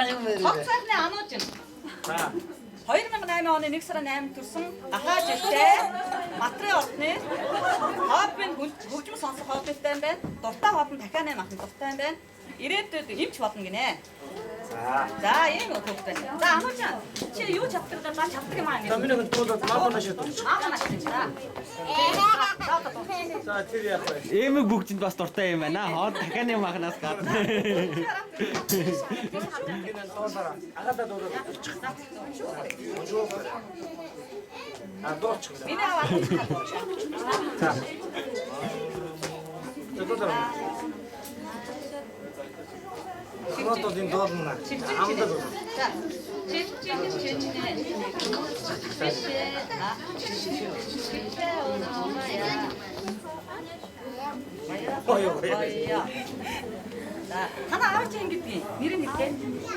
Хог цайхны анууж. За. 2008 оны 1 сарын 8-нд төрсэн гахаа жилтэй Матрын ордны хобби нь хөгжим сонсох хоббитой юм байна. Дуртай хобби нь дахианы мах дуртай юм байна. Ирээдүйд эмч болно гинэ. За. За, ийм хөвгт байна. За, ануучаа, чи юу чаддаг вэ? За, чаддаг юм аа За, ингэ. миний хүн дуулаад маахна шид. Аага маш их. За. За, одоо дуу. За, тэр яах вэ? Эмэг бүгжинд бас дуртай юм байна. Хоо дахианы махнаас гадна. Энэ дуулаараа. Агаадаа дуулаад дуулчих. А, дуулчих. Миний аав ануучаа. За. За, дуулаараа. Хот бол энэ дуулна. Амдаа дуулна. За. Чи чи чи чи. Биш ээ. А. Чи ономая. Ой ой. Оё. За, танаа аав чи хэн гэдгийг нэр нь хэлээ.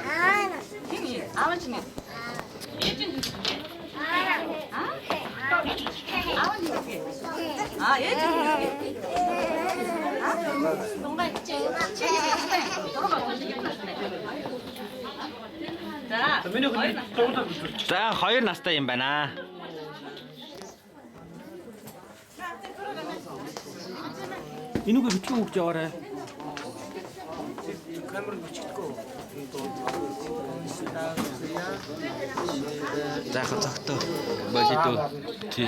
Аана. Хэн юм? Аав чи нэр. Ээж нь хэн гэдгийг? Аа? Аав нь хэн гэдгийг? Аа, ээж нь хэн гэдгийг? Аа? Дунгай Чи хэд настай? Дурга чи хэд настай? За. За, миний хүн дуулаад дуулчих. За, 2 настай юм байна. Энүүгээ бичгэн өгч яваарай. Камер бичигдэхгүй. За, яг цогтой. Болидоо. Тий.